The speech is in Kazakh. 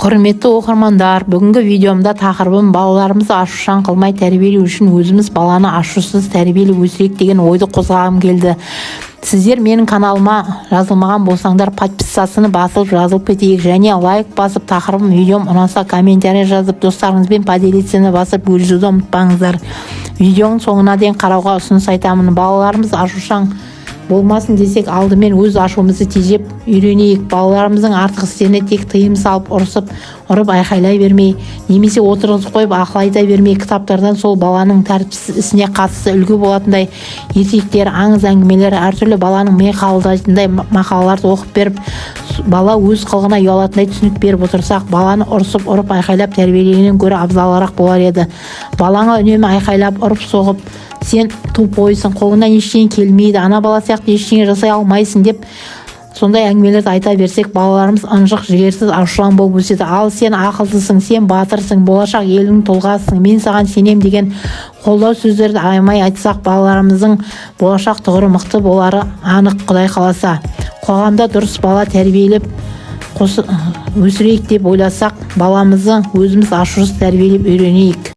Құрметті оқырмандар, бүгінгі видеомда тақырыбым «Балаларымызды ашушаң қылмай тәрбиелеу үшін өзіміз баланы ашусыз тәрбиелеп өсірейік» деген ойды қозғағым келді. Сіздер менің каналыма жазылмаған болсаңдар, подписаться ны басып, жазылып кетейік және лайк басып, тақырыбым, видеом ұнаса, комментарий жазып, достарыңызбен поделиться ны басып, бөлісуді ұмытпаңыздар. Видеоның соңына дейін қарауға ұсыныс айтамын. Балаларымыз ашушаң болмасын десек, алдымен өз ашуымызды тежеп үйренейік. Балаларымыздың артық істеріне тек тыйым салып, ұрсып, ұрып, айқайлай бермей немесе отырғызып қойып, ақыл айта бермей, кітаптардан сол баланың тәртіпсіз ісіне қатысты үлгі болатындай ертектер, аңыз әңгімелер, әртүрлі баланың миы қабылдайтындай мақалаларды оқып беріп, бала өз қылығына ұялатындай түсінік беріп отырсақ, баланы ұрсып, ұрып, айқайлап тәрбиелегеннен гөрі абзалырақ болар еді. Балаңа үнемі айқайлап, ұрып соғып, «Сен тупой сың, қолыңнан ештеңе келмейді, ана бала сияқты ештеңе жасай алмайсың» деп сондай әңгімелерді айта берсек, балаларымыз ынжық, жігерсіз, ашушаң болып өседі. Ал «Сен ақылдысың, сен батырсың, болашақ елдің тұлғасысың, мен саған сенем» деген қолдау сөздерді аямай айтсақ, балаларымыздың болашақ тұғыры мықты болары анық, Құдай қаласа. Қоғамда дұрыс бала тәрбиелеп өсірейік деп ойласақ, баламызды өзіміз ашусыз тәрбиелеп үйренейік.